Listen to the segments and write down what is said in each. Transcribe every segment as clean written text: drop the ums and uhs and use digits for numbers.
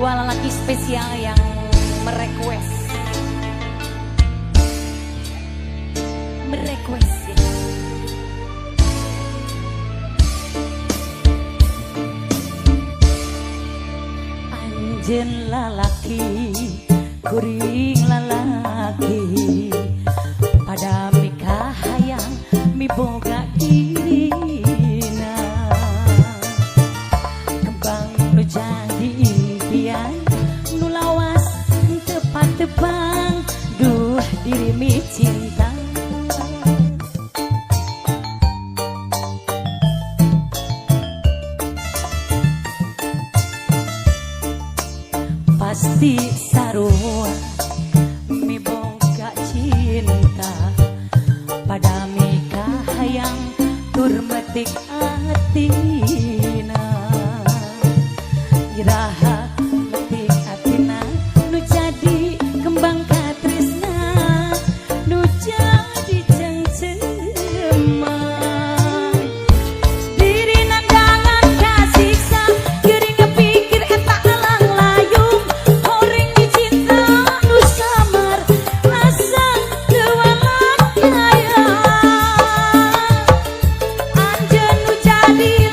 Dua lelaki spesial yang merequest. Merequest ya. Anjeun lalaki, kuring lalaki, pada mikahayang miboga dirina. Kembang nu jadi impian, nu lawas tepat-tepang, duh diri mi cinta. Pasti sarua miboga cinta, pada mikahayang tur metik atina. Iraha metik atina, nu jadi kembang katresna, nu jadi cengceman. Diri nandangan kasiksa, geuring ngepikir eta alang layung, horing cinta nu samar, asa teu walakaya. Anjeun nu jadi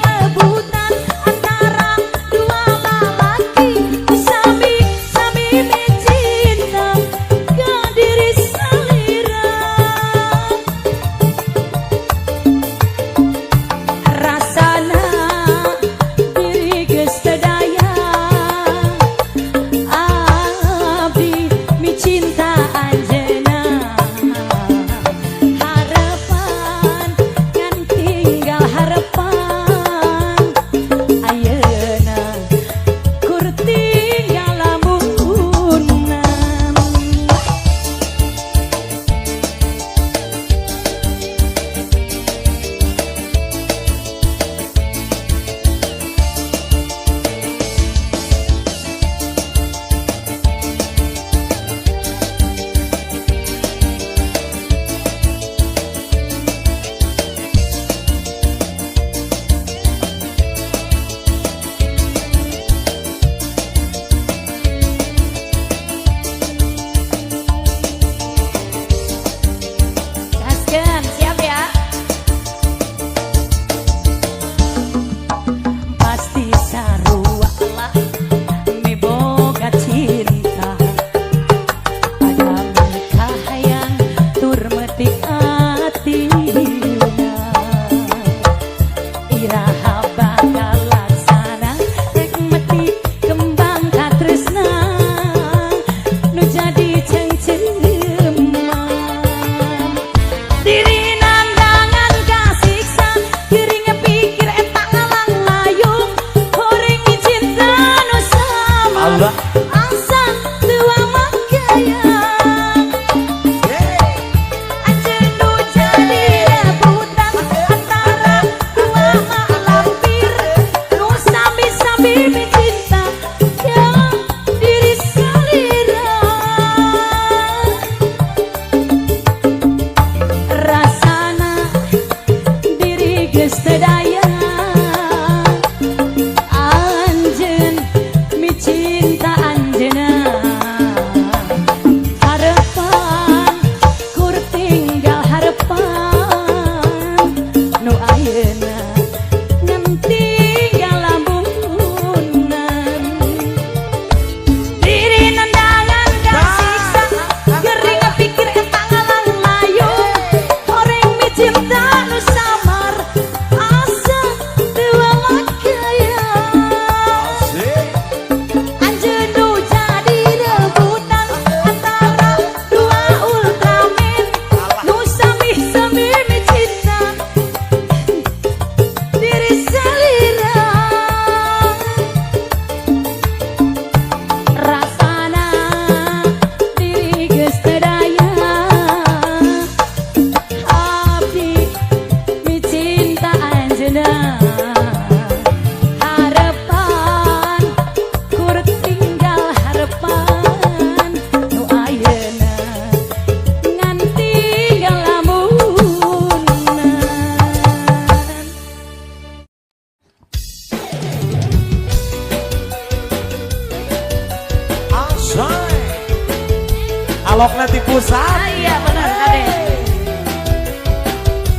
Alokna ti pusat. Ah, iya benar kade.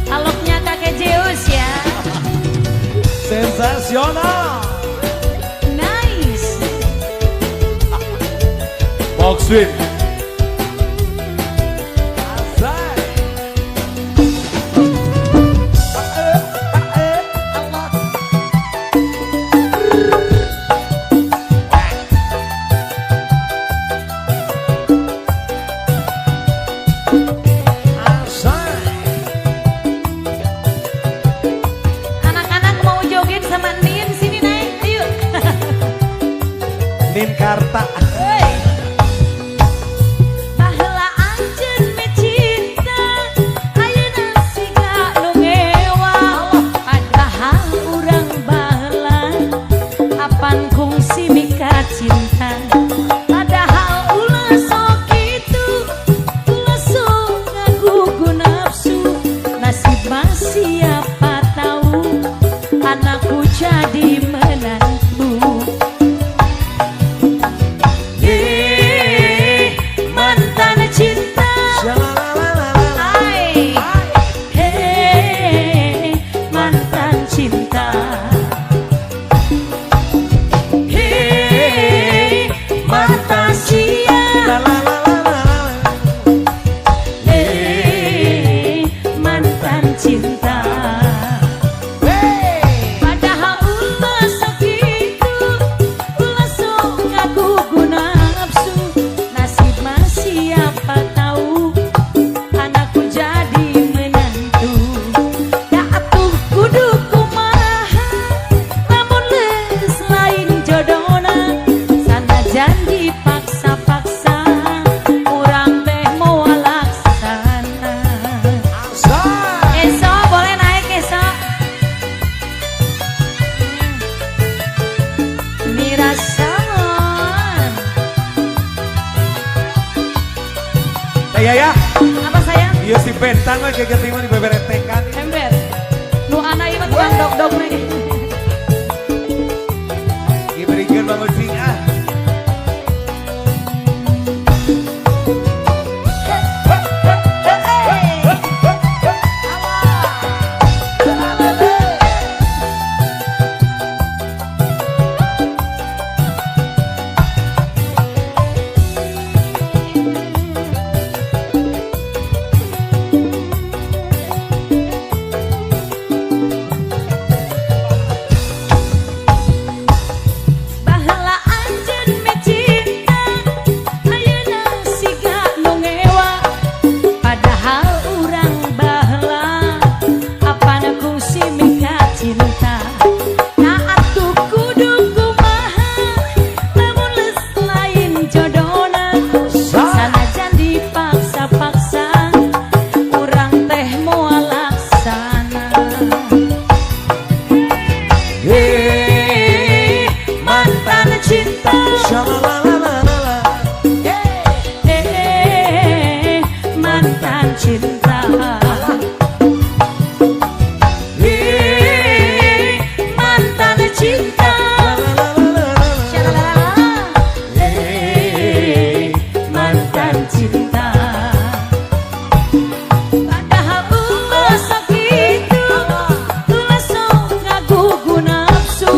Aloknya kakek Zeus ya. Sensasional. Nice. Boxwin. Azai. Allah. Azai. Anak-anak mau joget sama Nin sini naik, ayo. Nin Karta. Hei. Baheula anjeun me cinta, ayeuna siga nu ngewa. Padahal urang baheula apan kungsi mika cinta. Padahal ulah sok kitu, ulah sok ngagugu nafsu. Nasib mah siapa tahu, anakku jadi menantu. Eh, mantan cinta. Shalalalalala. Hai. Hei, mantan cinta. Hei, mantan sia. Lalalalalala. Hei, mantan cinta. Hey. Padahal ulah sok kitu, ulah sok ngagugu nafsu. Nasib mah siapa tahu, anakku jadi menantu. Da atuh kudu kumaha, lamun geus lain jodona. Sanajan dipaksa-paksa, urang teh moal laksana. Azai. Eso boleh naik Eso. Mirasan. Teh ya. Apa sayang? Iya si bentang mah kayak mah dibeberetekan. Ember. Nu ana ieu mah tukang dog-dog nih. Diberikan bangun sing ah. Baheula anjeun me cinta, ayeuna siga nu ngewa. Padahal urang baheula apan kungsi mika cinta. Nah atuh kudu kumaha, lamun geus lain jodona. Sanajan dipaksa-paksa, urang teh moal laksana. Hei, mantan cinta. Shalalalalala. Eh, mantan cinta. Eh, mantan cinta. Lalalalalala. Shalalala. Eh, mantan cinta. Padahal ulah sok kitu, ulah sok ngagugu nafsu.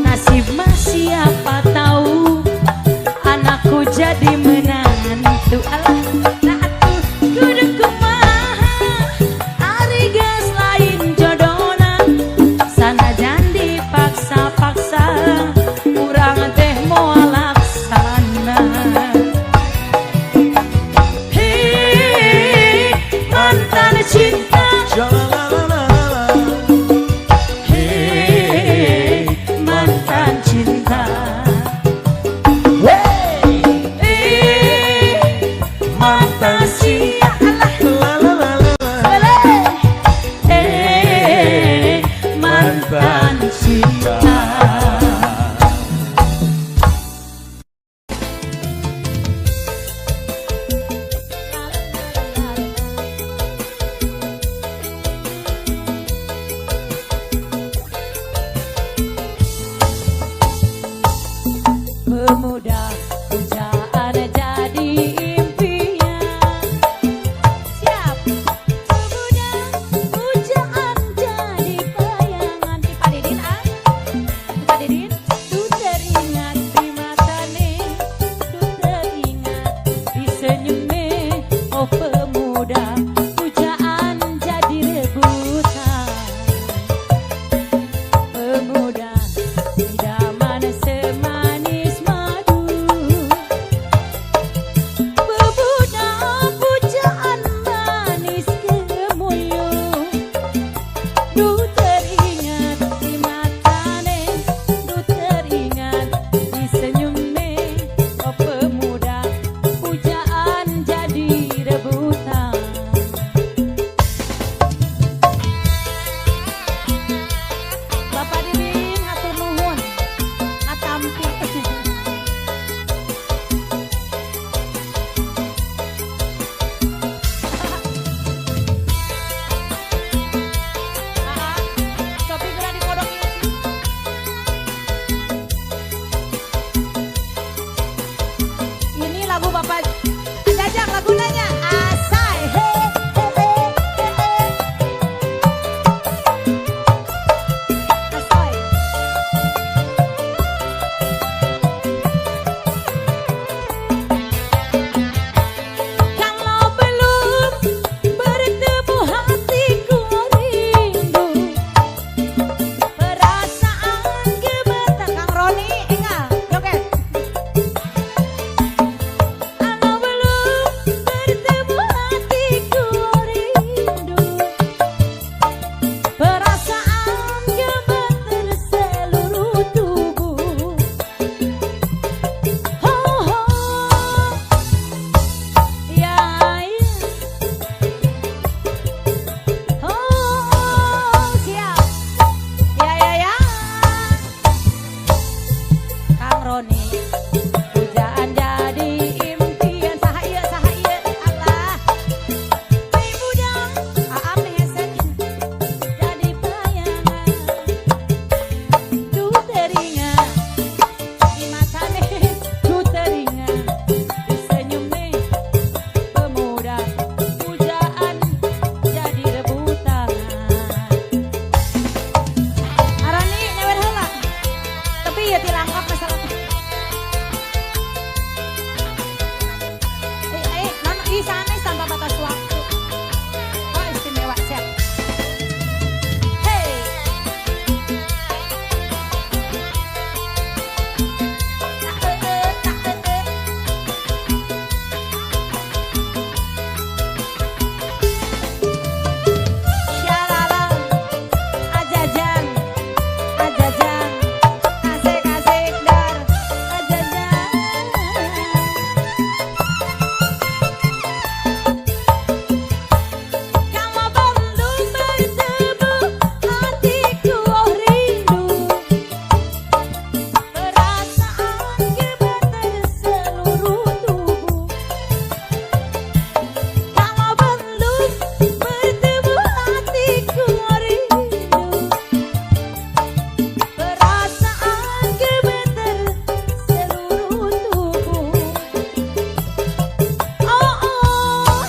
Nasib mah siapa tahu, anakku jadi menantu. Alah, nah atuh kudu kumaha, ari geus lain jodona. Sanajan dipaksa-paksa, urang teh moal laksana. Hei, mantan cinta. Shalalalalala. Hei, mantan cinta. Hey, Eh, Ih, sanes tanpa batas waktu. Oh, istimewa, siap. Hey. Tak tak eh. Syalala, ajajan, ajajan, asik asik dar, ajajan. Kamu belum bertemu, hatiku oh rindu. Perasaan gemeter seluruh tubuh. Kalau belum bertemu, hatiku rindu. Perasaan gemeter seluruh tubuh. Oh oh,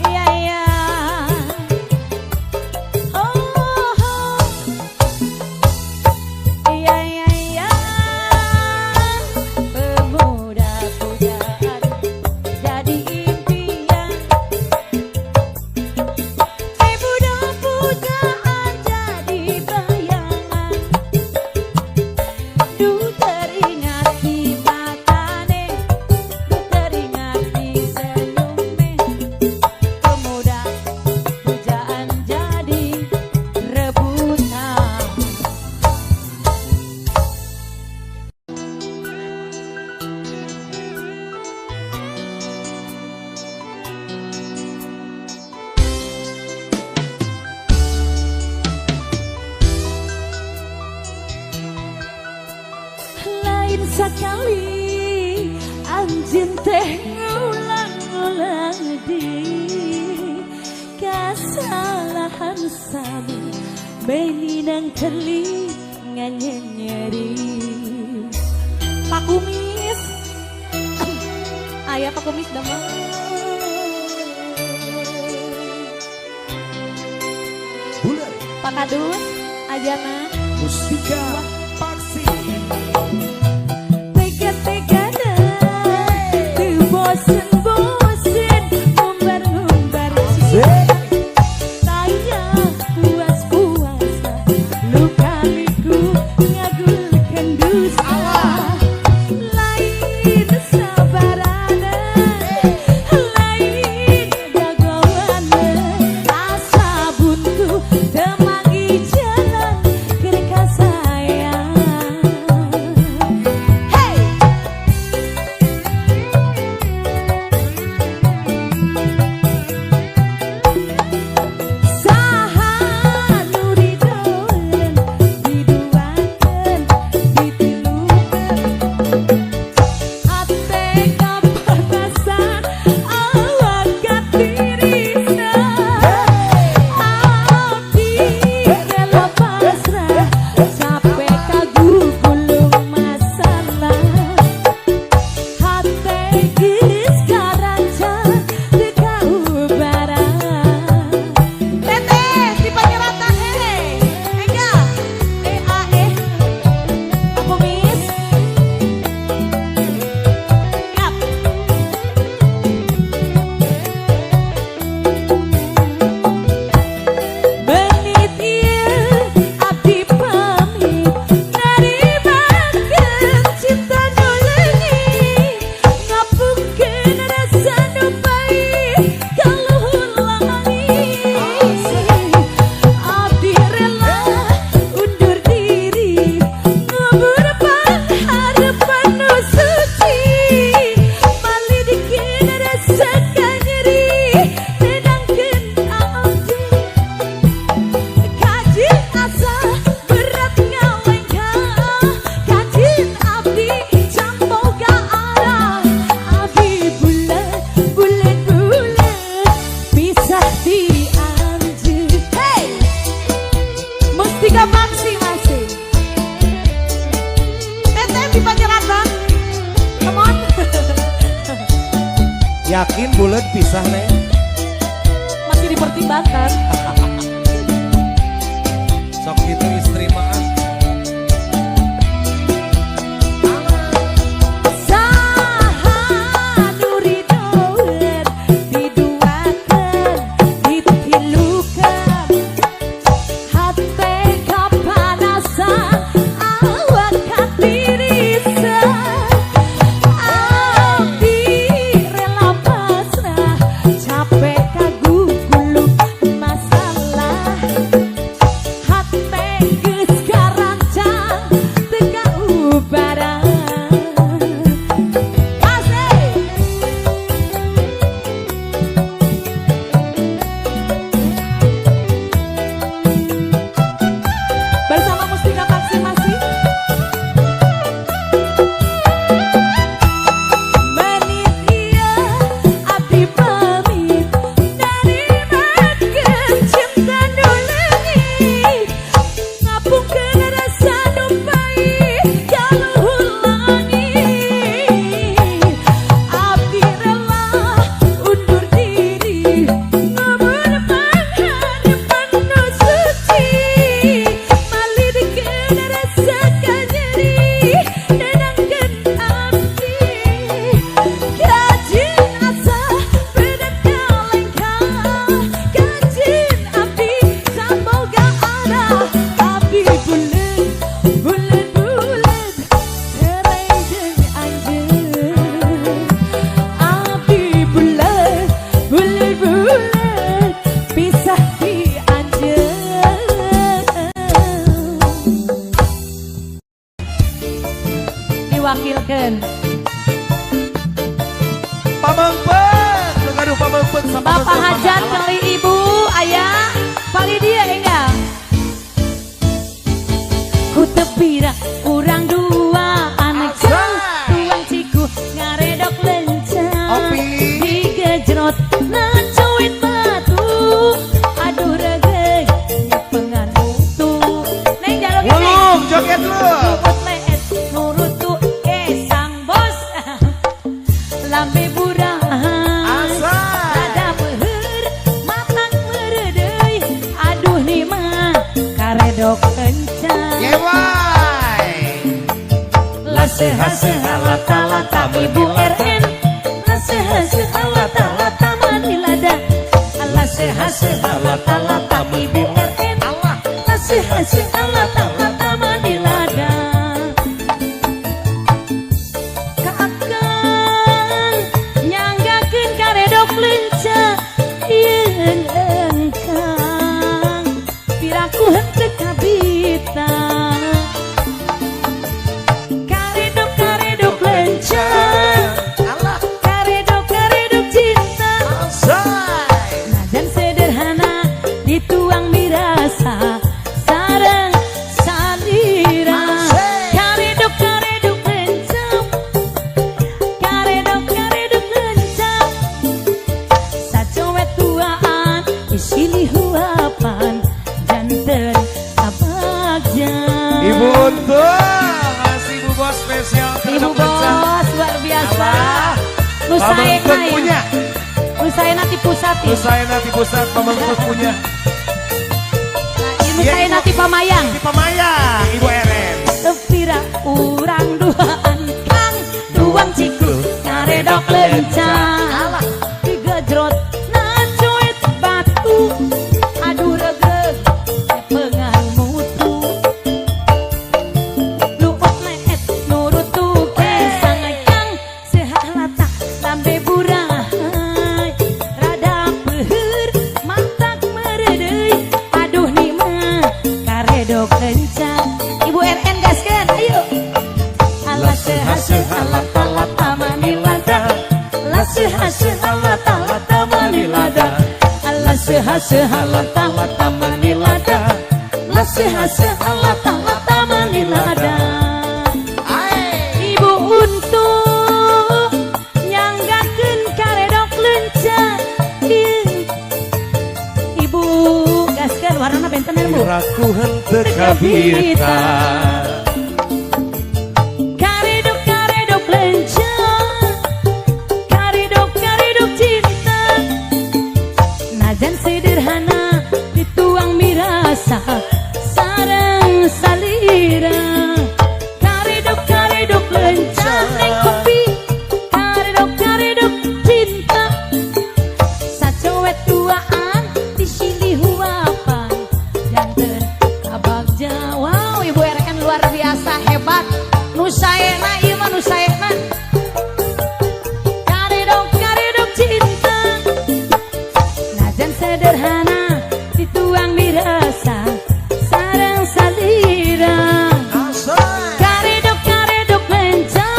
iya iya. Oh oh, iya iya iya. Pemuda pujaan jadi impian. Pemuda pujaan jadi bayangan. Du teringat di matane, du teringat di senyume. Pemuda pujaan jadi rebutan. Lain sekali anjing teh ngulang-ngulang di kesalahan sami meninang telinga nyeri. Pak Kumis. Ayah Pak Kumis damel. Bulan Pak Kadus, Ajana. Mustika Paksi. Tega-tegana teu bosen-bosen ngumbar-ngumbar cinta. Taya puas-puasa luka-liku ngagulkeun dusta. Lain sabarana, lain jagoanna, asa buntu teu manggih jalan keur kasayang. Hey! Saha nu ridoeun, diduakeun, ditilukeun, hate kapanasan, awak katirisan. Abdi rela pasrah, capek kagugulung masalah. Hate geus karanca teu kaubaran. Teteh, di Panyeratan, hei. Enggak. E A E. Pak Kumis. Yap. Menit ieu abdi pamit narimakeun cinta nu leungit, ngapungkeun rasa nu pahit ka luhur langit. Abdi rela undur diri, ngubur pangharepan nu suci, malidikeun rasa kanyeri, tenangkeun abdi. Kajin asa berat ngalengkah, kajin abdi camboga arah. Abdi bulat bulat bulat pisah di anjeun. Hey! Mustika Paksi masih. Teteh di Panyeratan. Come on. Yakin bulat pisah nih? Masih dipertimbangkan. Sok gitu istri mah. Saha nu rido Bapak Hajat kali Ibu ayah pali dia enggak. Ku tepira kurang dua anak tuang ciku ngaredok lencang Opi. Digejrot nacuit batu aduh regeg nyepengan mutu Neng jaluk ini. Wulung, joget lu. Lumut leet nurut tuh sang bos lambe burahan Asa. Rada peuheur matang mereudeuy aduh ni mah karedok kencang. Yewai. Laseha seha lata lata ibu RN, laseha seha lata lata manilada, laseha seha lata lata ibu RN, Allah. laseha seha lata lata manilada. Kaakang nyanggakeun karedok lenca yeun engkang piraku henteu kabita. Karedok karedok lenca, Allah. karedok karedok cinta. Asa. Najan sederhana dituang mirasa sareng salira. Karedok karedok lenca, karedok karedok lenca, sacowet tuaan isili huapan janten abagja. Ibu Untung, masih Ibu Bos spesial Ibu karedok lencang. Bos luar biasa. Allah. Nu saena Pamengkut ya. punya. Nu saena ti pusat ya. Nu saena ti pusat, pamengkut punya. Nu saena ti Pamayang. Di Pamayang, Ibu RN. Tepira urang duaan kang tuang ciku ngaredok lencang digejrot nacuit batu aduh regeg pengan mutu luot leet nurut tuke sangkang sehat lata lambe burahai rada peuheur mantak mereudeuy aduh ni mah karedok lencang. Ibu RN gaskeun, ayo. Ala seha seha lata lata manilada, la seha seha lata lata manilada, ala seha seha lata lata manilada, la seha seha lata lata manilada. Ae. Ibu untuk nyanggakeun karedok lenca ieu. Ibu Gaskeun warnana benten Bu. Piraku henteu kabita. Karedok karedok lenca, karedok karedok cinta, najan sederhana dituang mirasa sareng salira. Karedok karedok lenca neng kopi, karedok karedok cinta, sacowet tuaan disili huapan janten kabagja. Wow, Ibu RN luar biasa hebat. Nu saena ieu mah nu saena. Karedok karedok cinta, najan sederhana dituang dirasa sareng salira. Asa. Karedok karedok lenca,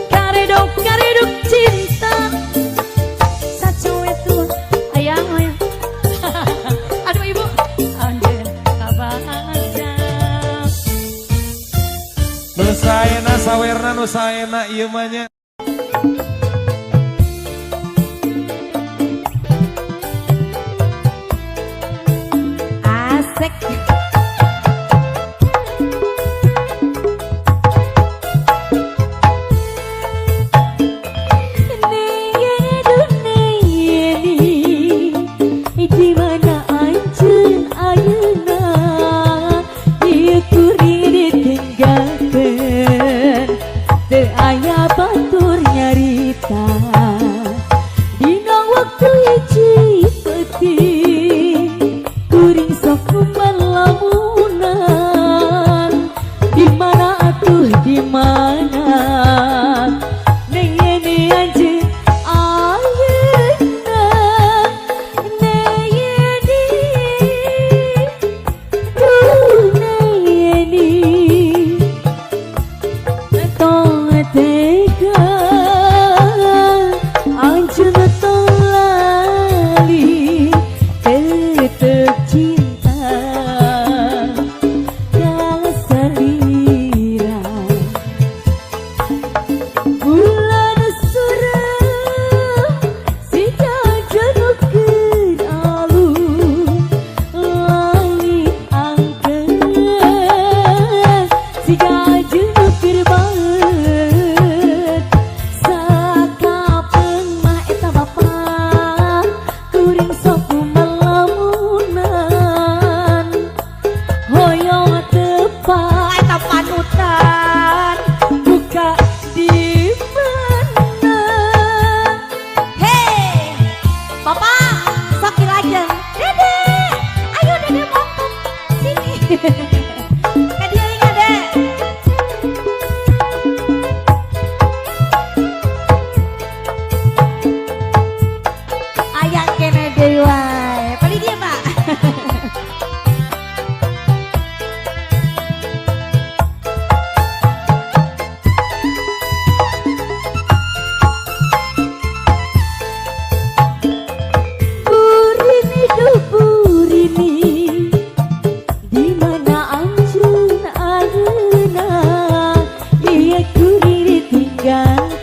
karedok karedok cinta, sacoet tua ayang ayang. Aduh Ibu. Anjeun kabagja. Nu saena sawerna nu saena ieu mah nya. Asek. Di mana anjeun ayeuna ieu kuring ditinggalkeun teu aya batur nyarita dina waktu hiji peuting kuring sok kumaha.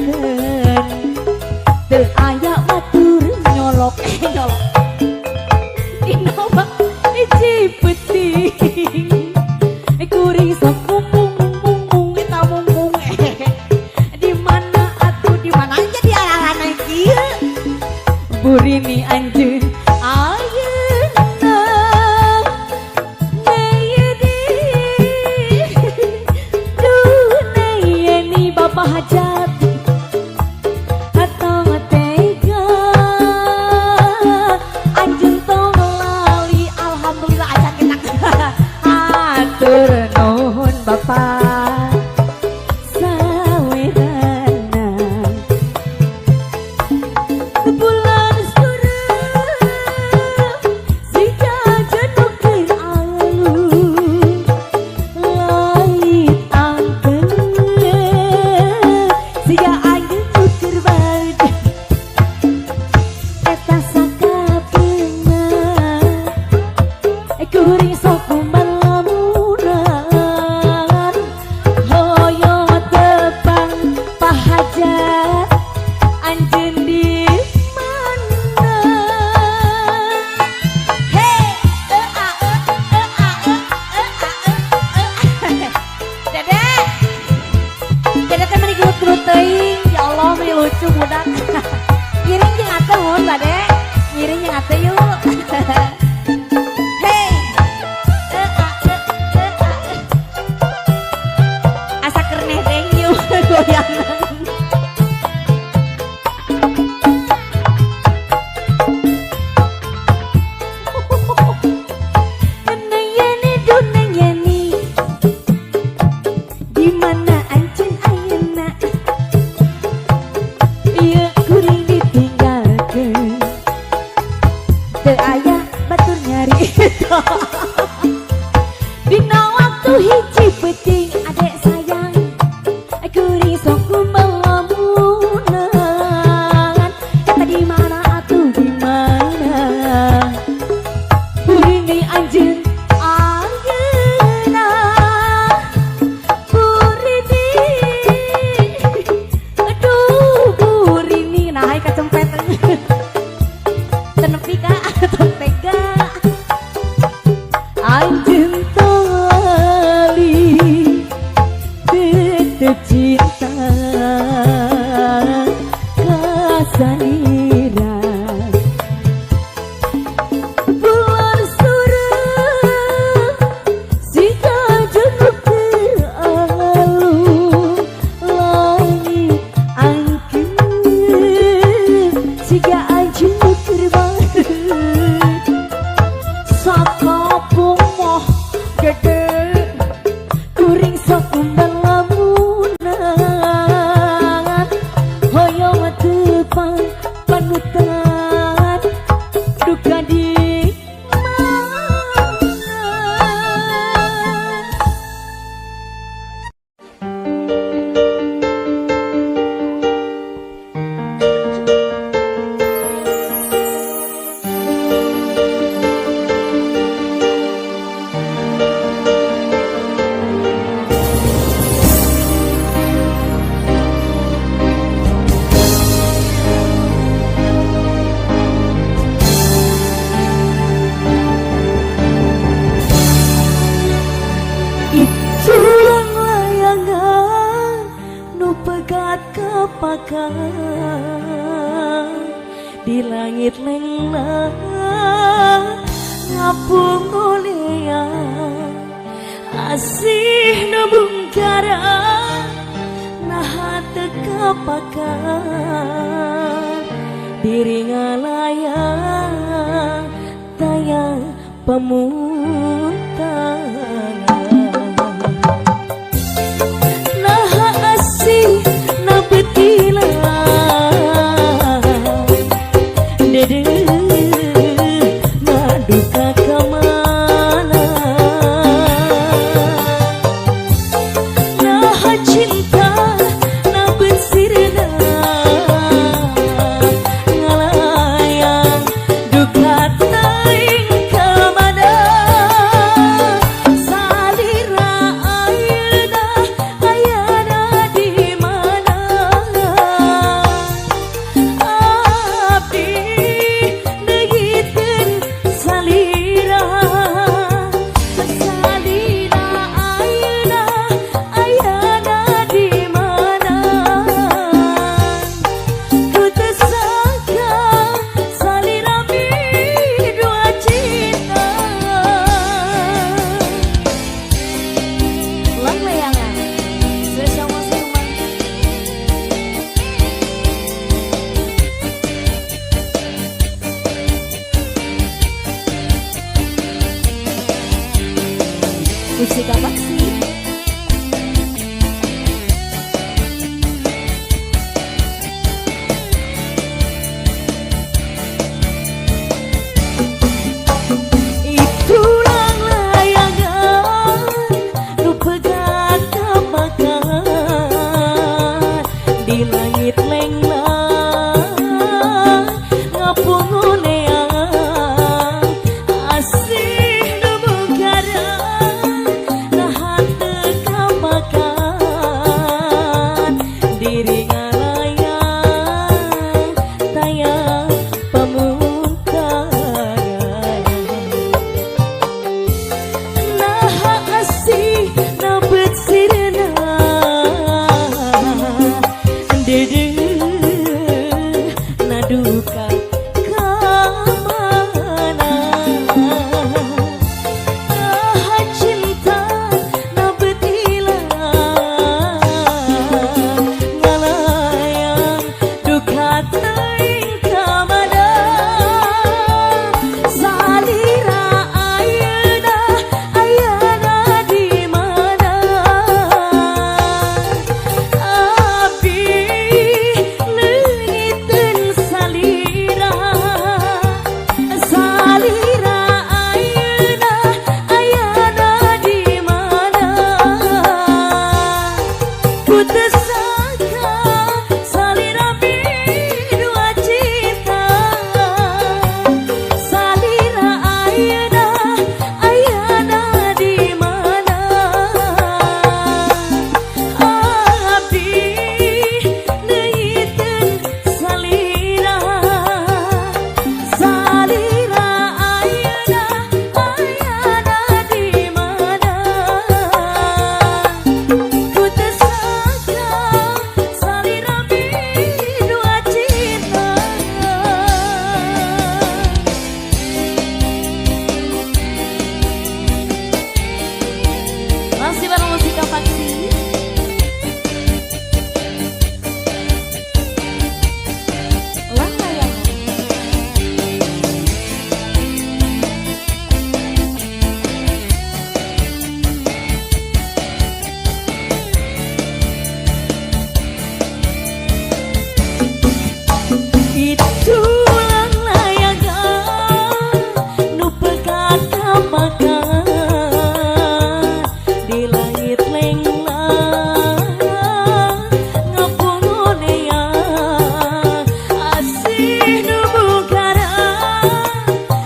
ditinggalkeun teu aya batur nyolok nyolok dina hiji peuting kuring sok mung mung mung eta mung mung di mana atuh di mana jadi arahana kieu burini anjeun ayeuna neyedi duh neyeni bapak hajat atau tega anjeun tong lali alhamdulillah acan enak hatur nuhun bapak sawerana bulan suram siga jenuh keur alun langit angkeun siga anjeun nu keur baeud eta sakapeunga kuring sok kumbal lamunan hoyong tepang pahajat anjeun di mana. Hei, e a e e a e e a e e a. Dede, dede teh meni gelut-gelut teuing. Ya Allah, meni lucu budak. Ngiring jeung atuh mun bade. Ngiring jeung atuh yuk. Hei, e a e e a e. Asa kerneh teh yuk goyangan. Neng yeni duh neng yeni di mana anjeun ayeuna ieu kuring ditinggalkeun teu aya batur nyari dina waktu hiji peuting adek sayang kuring sok kumbal lamunan eta di mana atuh di mana burini anjeun ayeuna burini aduh burini nah ai kacempet teu nepi ka tong tega anjeun tali teu cinta kasalira bulan suram siga jenuh keur alun langit angkeun siga anjeun keur baeud sakapung moh gede kuring sok kumbal lamunan hoyong tepang panutan duka di mana. Itulang layangan nu pegat kapakan di langit lenglang ngapung ulian asih nu bungkara naha teu kapakan diri ngalayang tayang pemuntangan naha asih na betila dede ngaduka ka mana naha cinta na bersirna ngalayang duka teuing ka mana. Langit lenglang ngapunguneang asih nu mungkaran naha teu kamakan diri ngalayang taya pamuntaran naha asih nabet sirna deudeuh naduka ka mana naha cinta nabet ilang ngalayang duka teuing ka mana salira ayeuna ayana di mana abdi leungiteun salira salira ayeuna ayana di mana ku teu sangka salira midua cinta salira ayeuna ayana di mana abdi leungiteun salira salira ayeuna ayana di mana ku teu sangka salira midua cinta. Masih bareng Musika Paksi. Lang layangan. Itulang layangan nu pegat kamakan di langit lenglang ngapunguneang asih nu mungkaran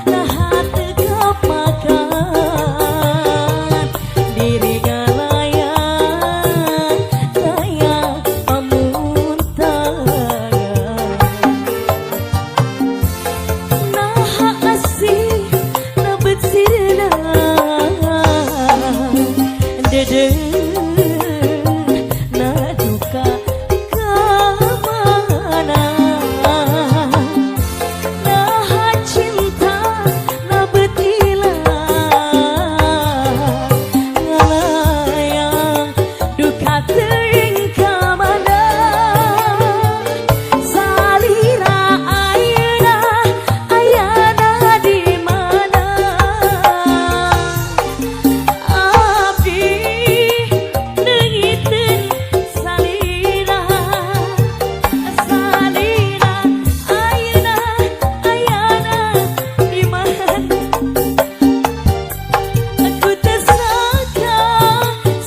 naha teu kamakan diri ngalayang taya pamuntaran naha asih nabet sirna deudeuh naduka ka mana naha cinta nabet ilang ngalayang duka teuing ka mana salira ayeuna ayana di mana abdi leungiteun salira salira ayeuna ayana di mana ku teu sangka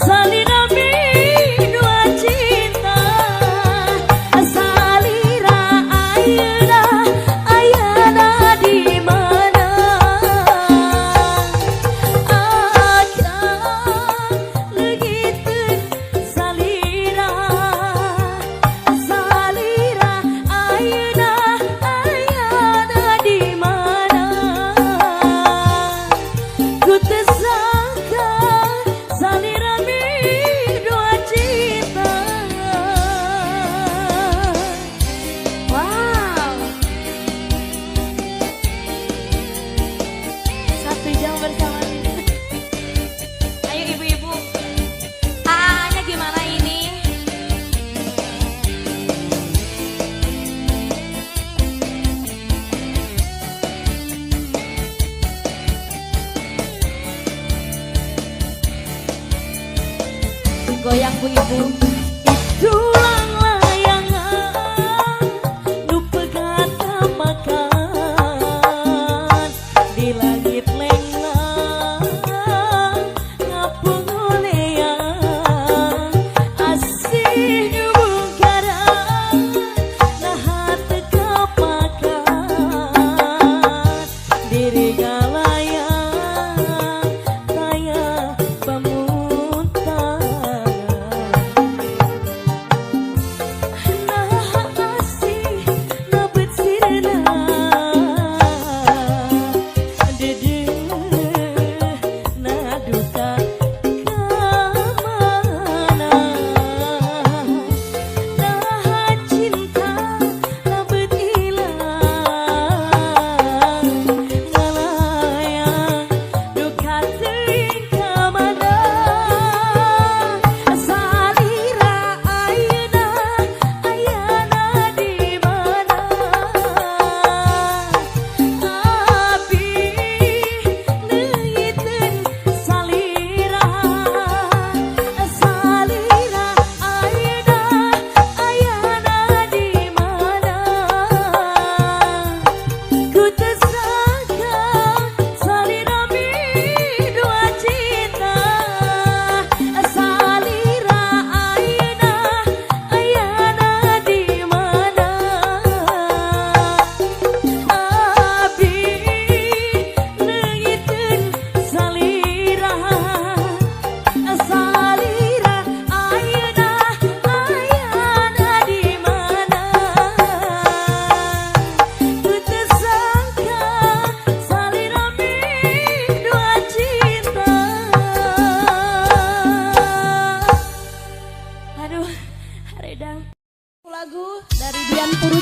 salira midua cinta salira ayeuna ayana di mana akang leungiteun salira salira ayeuna ayana di mana ku teu sangka salira midua cinta. Wow. 1 jam bersama Nina. Ayo ibu-ibu. AA-nya gimana ini? Goyang bu ibu. Itulang layangan nu pegat makan di langit lenglang ngapunguneang asih nu mungkaran.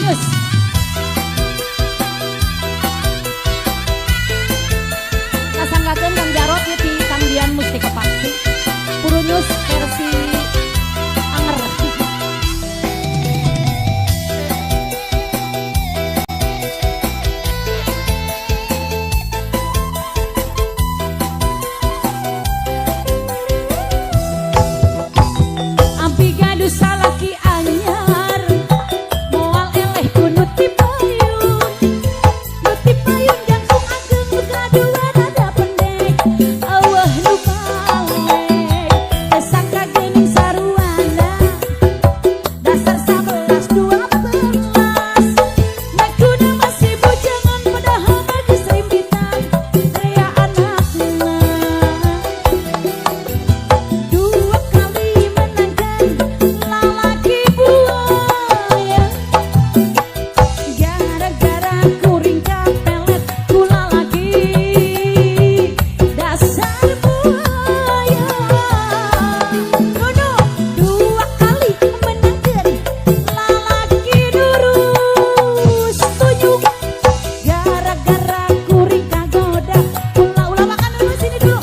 Purunyus. Kasanggakeun Kang Jarot ieu ti Kang Dian Mustika Paksi. Purunyus versi anger. Ampi gaduh salaki anyar, moal eleh ku nu ti payun. Nu ti payun jangkung ageng, nu kadua rada pendek, eueuh nu palek. Teu sangka geuning saruana, dasar 11 12. Ngakuna masih bujangan padahal mah geus rimbitan, rea anakna. Dua kali menangkan lalaki buaya, gara-gara kuring kapelet ku lalaki dasar buaya. Nono dua kali menangkan lalaki durus tunjuk, gara-gara kuring kagoda ulah ulah makan dulu sini dulu.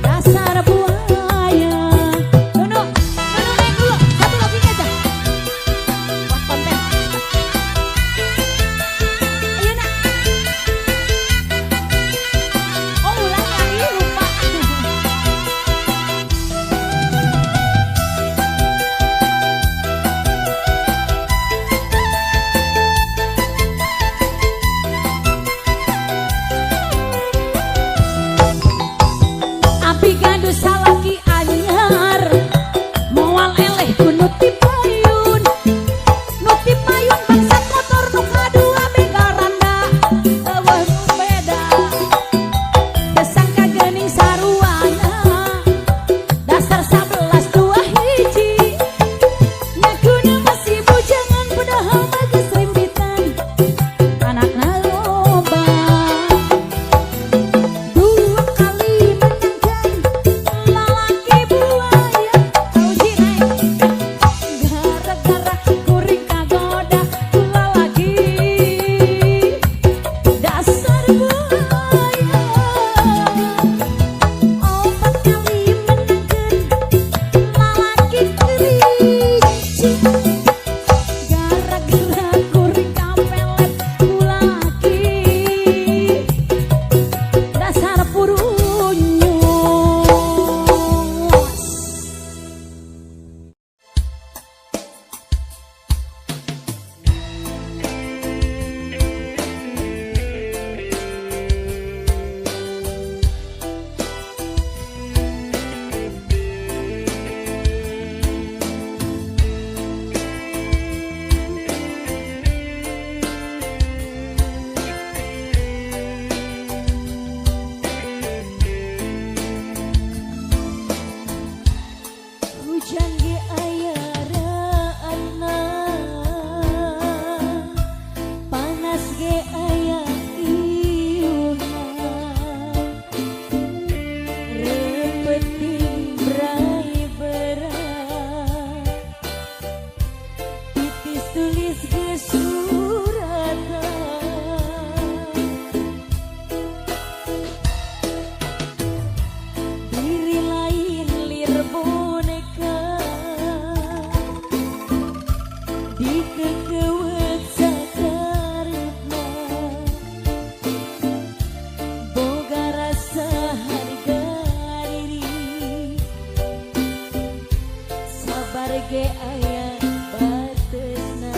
Dasar buaya. Nono, Nono naik dulu. Satu lagunya aja. Wah, konten. Ayo nak. Oh, ulang ya, ih lupa. Api gaduh salaki anyar, moal eleh ku nu ti payun. Nu ti payun bangsat motor, nu kadua begal randa, eueuh nu beda. Teu sangka geuning saruana, dasar 11 dua hiji. Ngakuna masih bujangan padahal mah geus rimbitan, anakna loba. Dua kali menangkan lalaki buaya. Auji naik. Gara-gara kuring kagoda ku lalaki dasar buaya. Opat kali menangkan lalaki kelinci, gara-gara kuring kapelet ku lalaki dasar purunyus. Hujan ge aya raana, panas ge aya iuhna, repeting brai berat, titis tulis ge suratan. Diri lain lir boneka, dikekewet sakarepna, boga rasa harga diri, sabar ge aya batesna.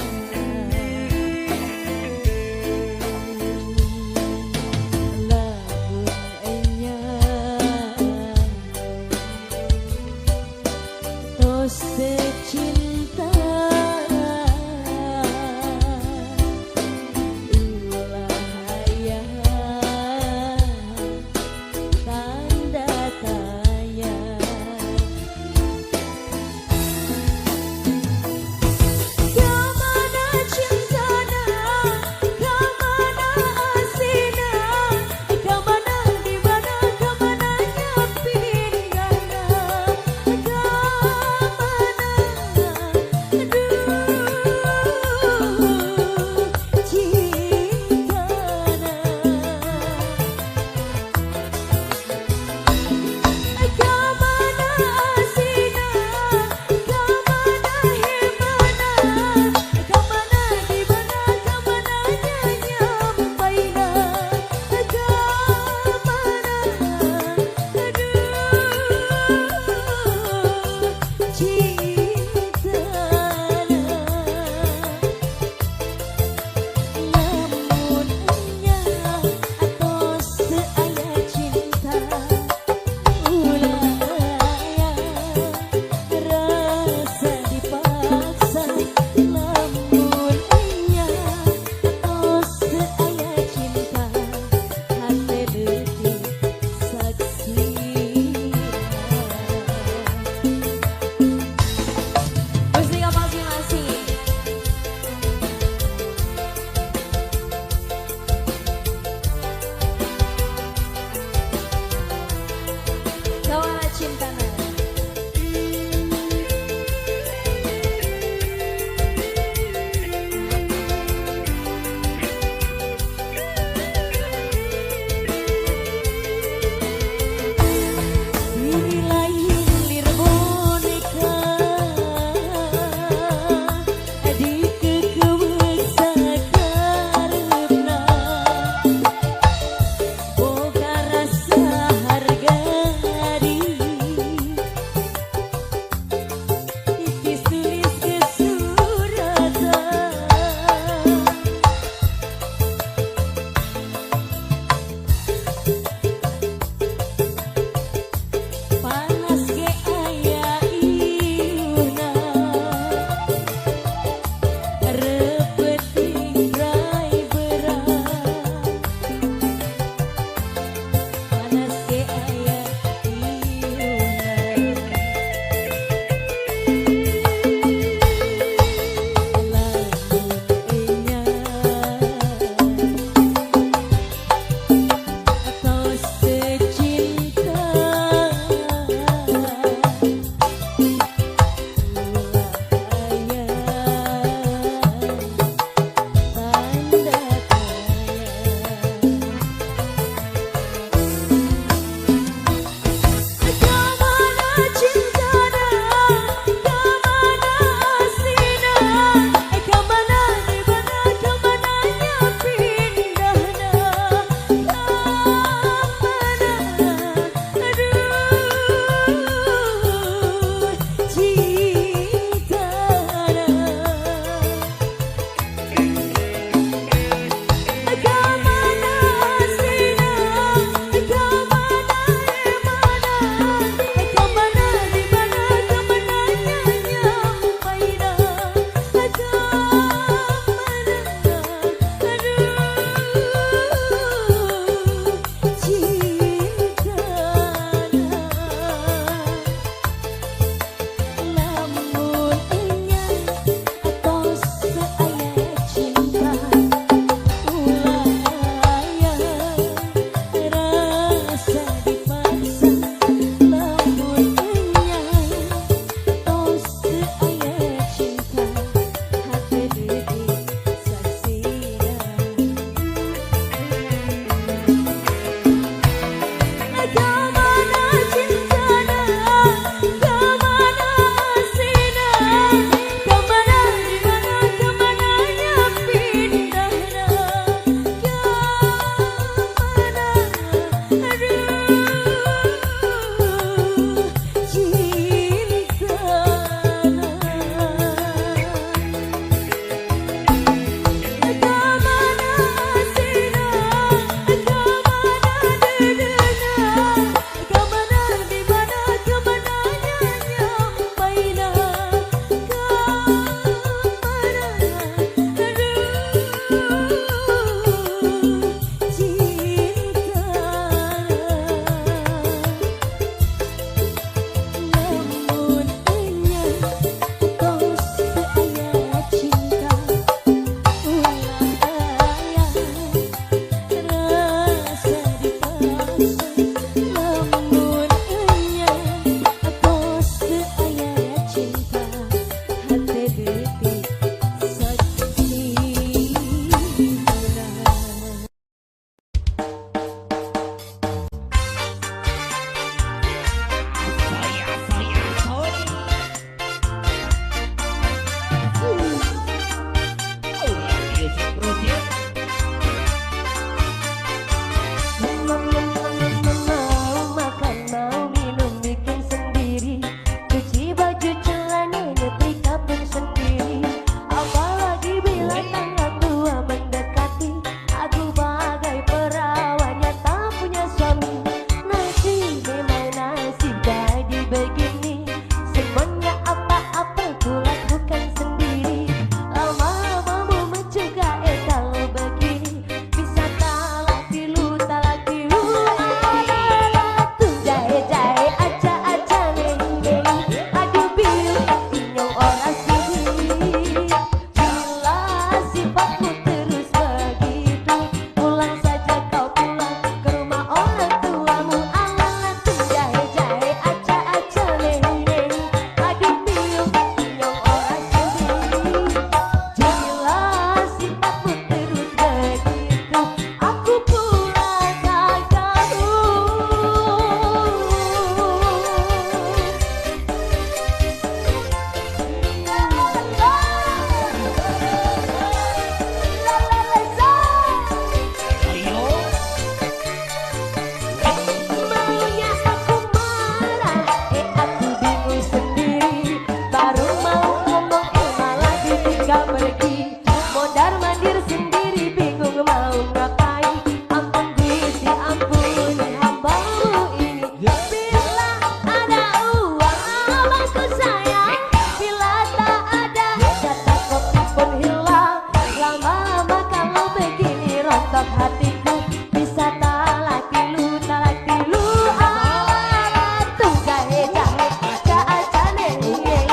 Mondar-mandir sendiri bingung mau ngapain. Ampun Gusti, ampun hambamu ini. Bila ada uang abangku sayang, bila tak ada jatah kopi pun hilang. Lama-lama kalau begini rontok hatiku, bisa talak tilu talak tilu. Alat tuh jahe jahe aca-acane iye.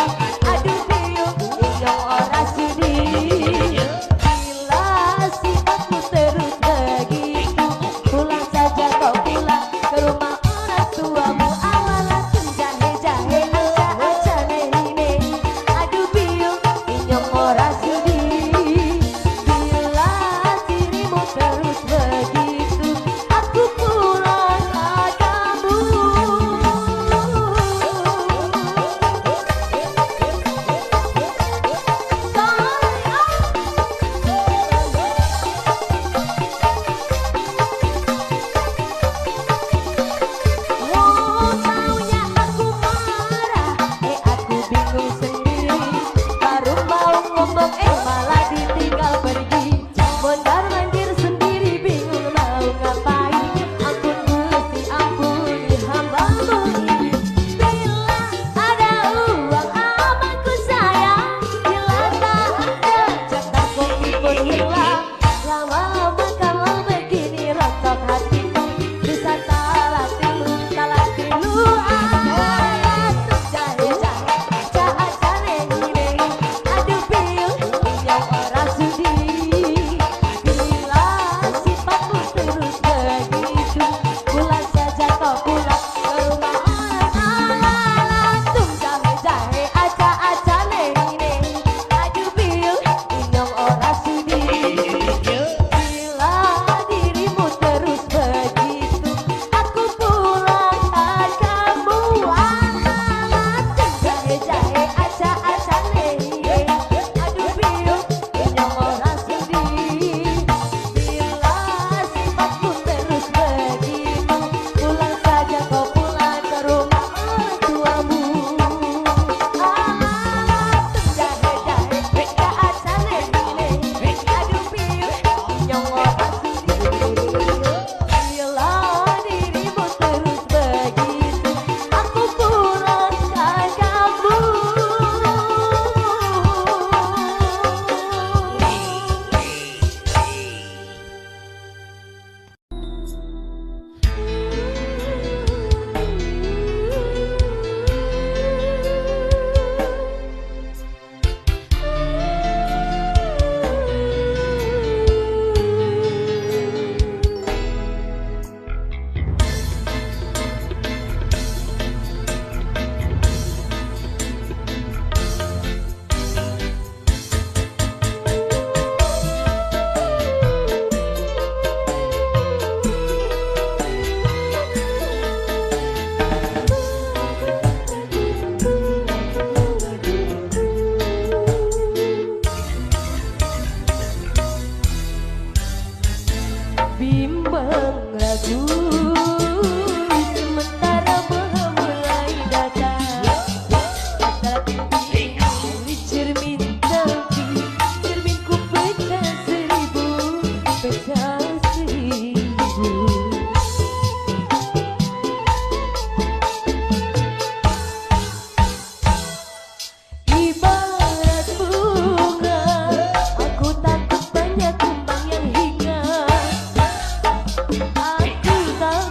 Aduh biung inyong ora sudi. Bila sifatmu terus begitu, pulang saja kau pulang ke rumah orang tuamu. Awalan tuh jahe jahe aca-acane ini. Aduh biung inyong ora sudi. Bila dirimu terus begitu, aku pulang padamu. Oh, taunya aku marah, aku bingung sendiri. Baru mau ngomong, malah ditinggal pergi. Mondar-mandir sendiri bingung mau ngapain. Ampun Gusti, ampuni hambamu ini. Bila ada uang abangku sayang, bila tak ada jatah kopi pun hilang. Lama-lama kalau begini rontok hatiku, bisa talak tilu talak tilu. Alat tuh jahe jahe aca-acane ini. Aduh biung inyong ora sudi. Bila sifatmu terus begitu, pulang saja kau pulang ke rumah orang. Alat tuh jahe jahe aca-acane ini. Aduh biung inyong ora sudi. Bila dirimu terus begitu, aku pulang padamu. Alat tuh jahe jahe aca-acane ini. Aduh biung inyong ora sudi. Bila sifatmu terus begitu, pulang saja kau pulang ke rumah orang tuamu. Alat tuh jahe jahe aca-acane ini. Aduh biung inyong ora sudi. Bila dirimu terus begitu, aku pulang padamu. Bimbang ragu sementara belum mulai datang. Tetapi di cermin tapi cerminku pecah seribu, pecah seribu. Ibarat bunga, aku takut banyak kumbang yang hinggap. Aku tak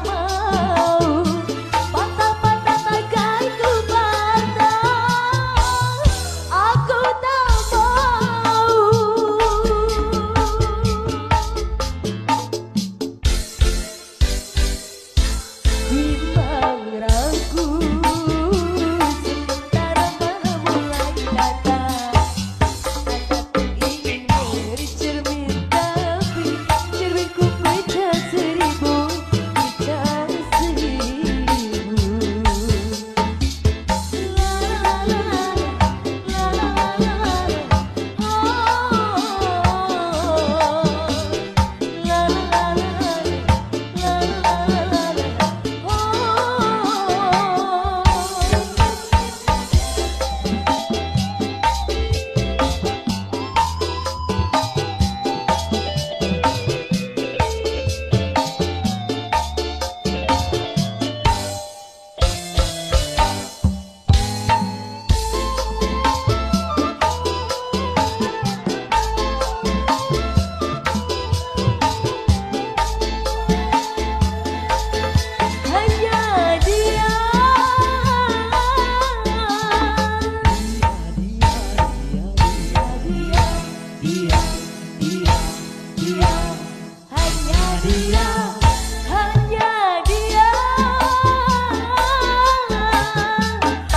Dia, dia, hanya dia, hanya dia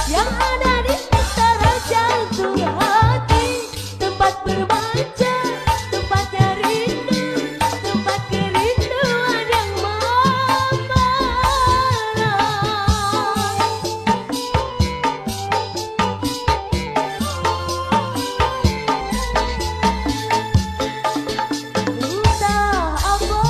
yang ada di antara jantung hati, tempat berbaca, tempatnya rindu, tempat kerinduan yang membara. Entah apa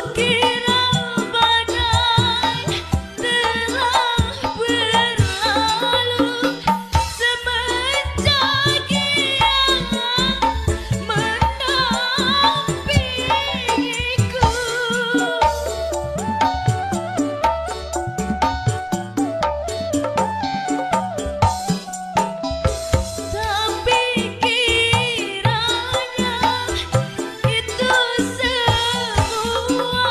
Kukira badai telah berlalu semenjak ia mendampingiku. Tapi kiranya itu semua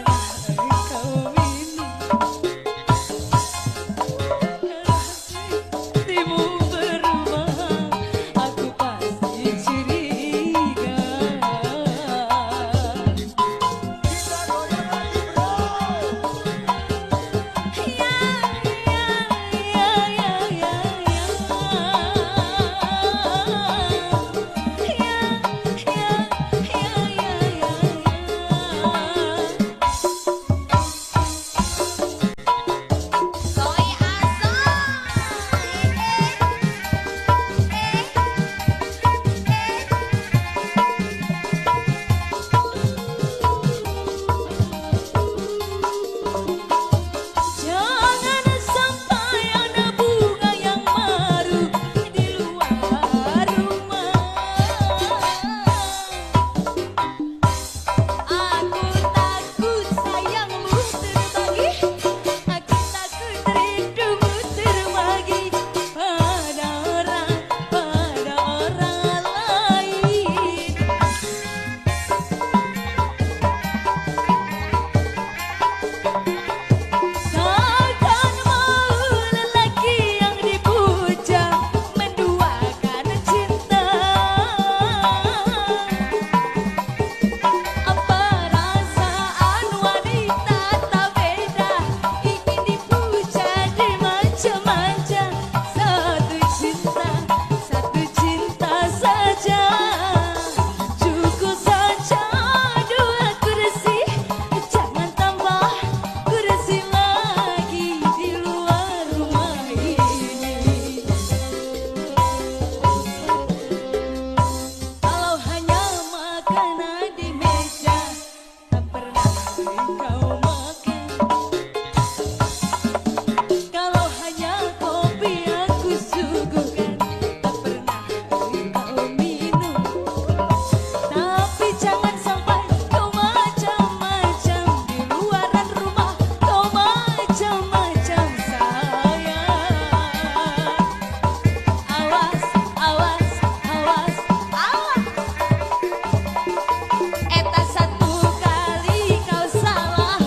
pernah kau minum. Kalau hatimu berubah, aku pasti curiga. Kita goyang lagi bro. Ya ya ya ya ya ya ya ya ya ya ya. Soy asoy, eh eh eh. Jangan sampai ada bunga yang baru di luar rumah. Aku takut sayangmu terbagi, aku takut rindumu terbagi pada orang lain. Takkan mau lelaki yang dipuja menduakan cinta. Perasaan wanita tak beda, ingin dipuja dimanja-manja. Satu cinta saja. Cukup saja dua kursi, jangan tambah kursi lagi di luar rumah ini. Kalau hanya makanan di meja, tak pernah kau makan. Kalau hanya kopi aku suguhkan, tak pernah kau minum. Tapi jangan sampai kau macam-macam di luaran rumah, kau macam-macam sayang. Awas, awas, awas, awas. Eta satu kali kau salah.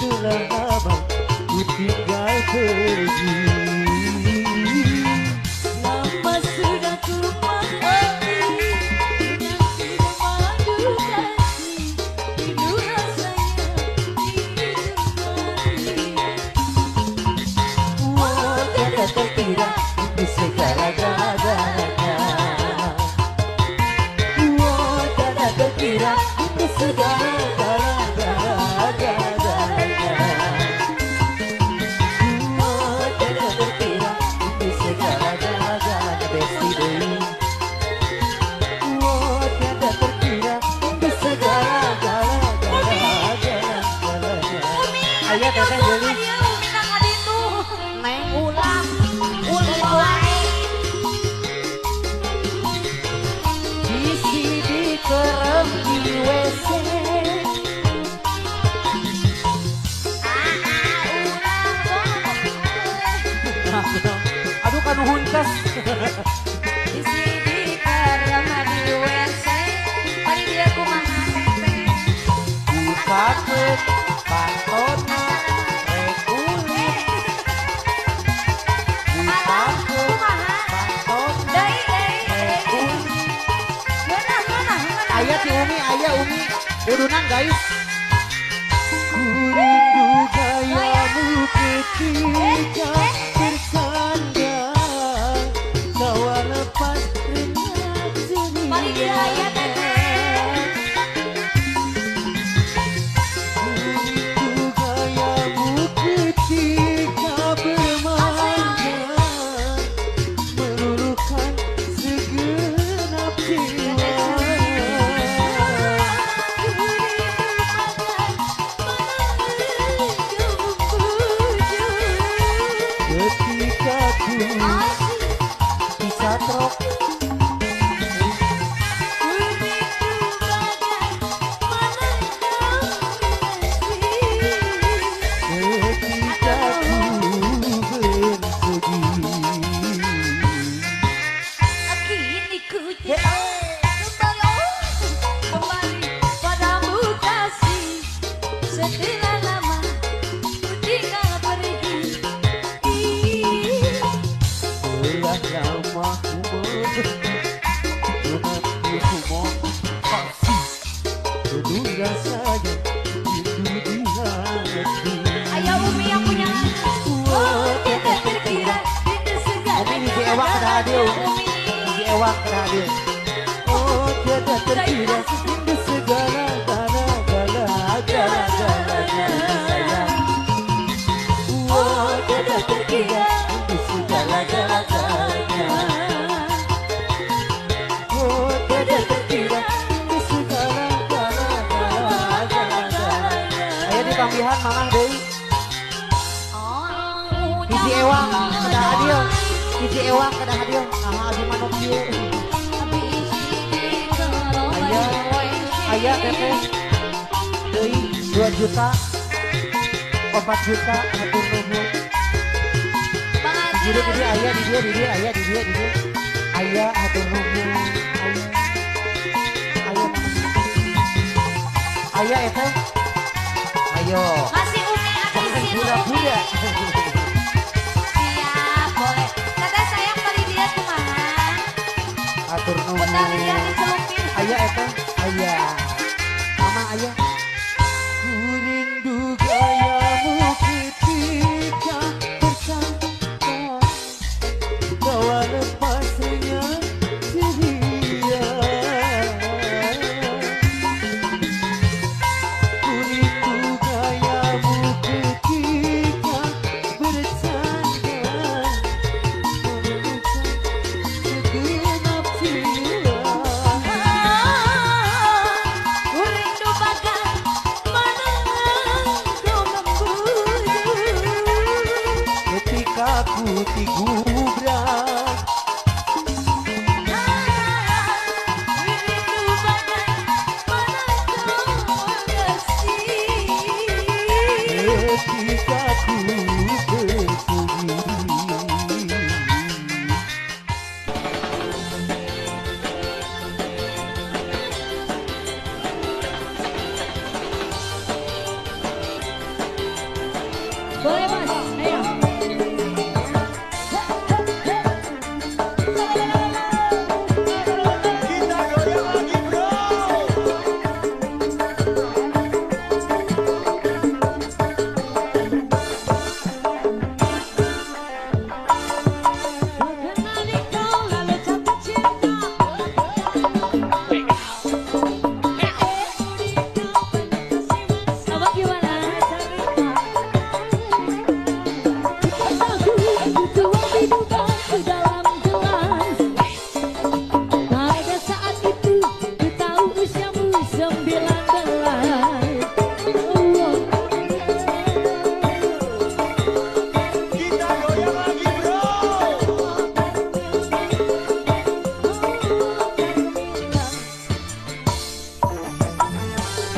Telah lama ku tinggal pergi. Lama sudah ku menanti, menanti madu kasih, rindu rasanya hidup mati. Oh, tiada terkira itu segala-galanya. Oh, tiada terkira itu segala-galanya. Oh, tiada terkira itu segala-galanya. Besti Dewi. Oh, tiada terkira itu segala-galanya. Umi, Ayah teteh Dewi. Umi kang aditu. Neng ulah, ulah wae. Bisi dikerem di WC. Aduh kanu huntes. Bisi dikerem di WC. Pari dia kumaha teteh. Bukakeun pantona rek ulit. Bukakeun Kumaha? pantona Deui deui rek deui. ulit. Geunah geunah geunah. Aya ti Umi, aya Umi. Udunan guys. Ku rindu gayamu ketika bersandar. Tawa lepas renyah Pari dia aya teteh. Ku rindu gayamu ketika bermanja, meluluhkan segenap jiwa. Ketika ku bisa trok. Ketika ku bersedih. Kini ku kembali, kembali padamu kasih. Setelah lama ku tinggal pergi. Telah lama ku menanti ku kasih. Penuh rasanya rindu di hati. Ayo Umi yang punya. Oh, tiada terkira itu segala. Umi hiji ewang kada hadir. Umi. Hiji ewang kada hadir. Oh, tiada terkira rindu segala gala gala gala galanya sayang. Oh, tiada terkira rindu segala gala galanya. Oh, tiada terkira rindu segala gala gala gala galanya. Aya di panggihan mamah deui. Hiji ewang kada hadir. Hiji ewang kada hadir. Nah, abdi mah nu kieu. Aya, aya teteh. Deui 2 juta. 4 juta hatur nuhun. Di dieu aya di dieu aya di dieu di dieu. Aya hatur nuhun. Aya. Aya. Aya eteh. Ayo. Masih Umi ada di sini Umi. Budak-budak. Siap, boleh. Teteh sayang pari dia kumaha? Hatur nuhun. Putang dia dicelupin. Aya eteh, aya. Mama aya. Ku rindu gayamu ketika bersandar. Tawa lepas renyah ceria. Ku rindu gayamu ketika bercanda, meluluhkan segenap jiwa. Ku rindu bagaimana kau membujuk. Ketika ku digubrak. Rindu bagaimana kau kasih. Ketika ku bersedih. Boleh Mas, ayo. Kita goyang lagi bro. Kenali kau lalu jatuh cinta. Abang gimana? Aku tuang diduga ke dalam gelas. Pada saat itu ku tahu usiamu 19. Kita goyang lagi bro.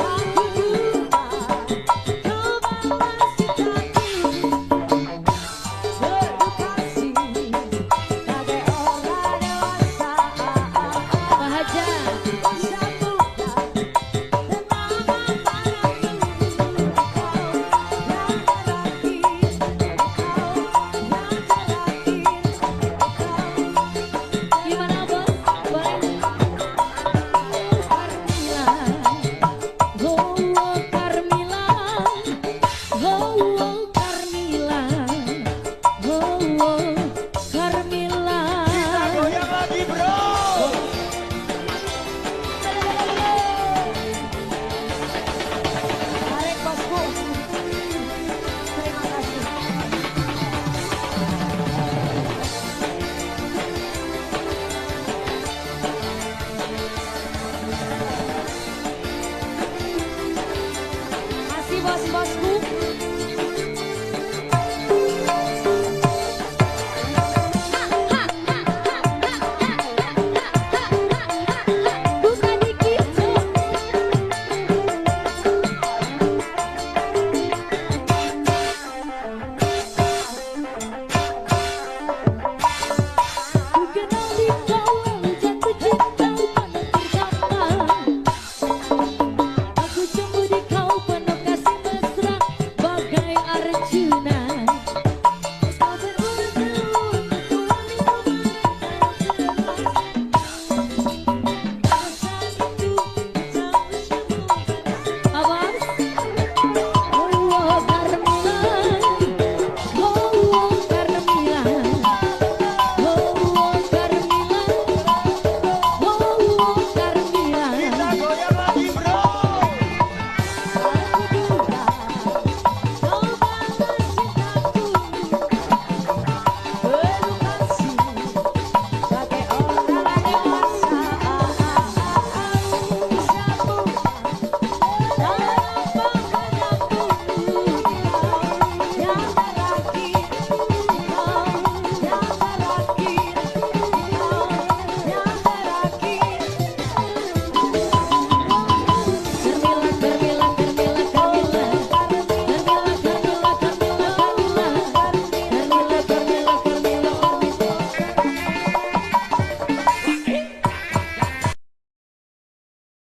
Aku lupa kau balas cintaku. Berdukasi bagai orang dewasa. Pak Haja. Gimana Bos? Boleh. Oh Carmila, oh Carmila,